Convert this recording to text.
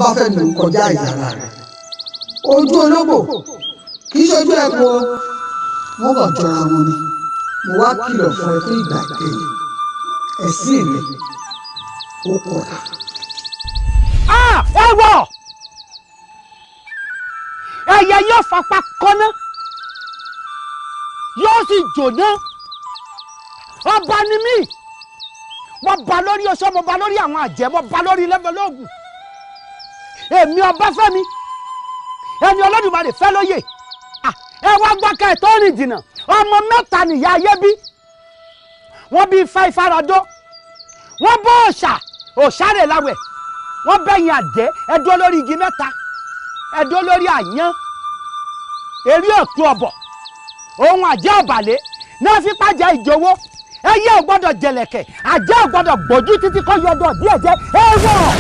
Ọbáfẹ́mi, ò ń kọjá ìyára rẹ̀. Ojú ológbò kì í ṣojú ẹkùn o, wọ́n kàn jọra wọn ni. Mo wá kìlọ̀ fún ẹ fún ìgbà ìkẹyìn, ẹ̀sìn mi ó kọ̀ọ̀la. Ẹ wọ ẹyẹ yóò fapá kọ́ná, yóò sì jóná. Ọba ni mí, mo ba lórí oṣó, mo ba lórí àwọn àjẹ́, mo ba lórí lẹ́fẹ̀lógún. Èmi Ọbáfẹ́mi, ẹni Olódùmarè fẹ́ lóye. Ẹ wá gbọ́ ká ẹ tó rìn jìnnà. Ọmọ mẹ́ta nìyá ayé bí. Wọ́n bí ifá ìfaradó, wọ́n bọ́ òòṣà òṣàrè láwẹ̀, wọ́n bẹ̀yìn àjẹ́. Ẹ̀dọ́ lórí igi mẹ́ta, ẹ̀dọ́ lórí àyán, eré òkú ọ̀bọ̀, ohun àjẹ́ ọ̀bàlẹ̀ náà fipá jẹ ìjòwó. Ẹyẹ ò gbọ́dọ̀ jẹlẹ̀kẹ̀, àjẹ́ ò gbọ́dọ̀ gbójú títí kọ́ yọdọ̀ díẹ̀ jẹ́ ẹ wọ̀.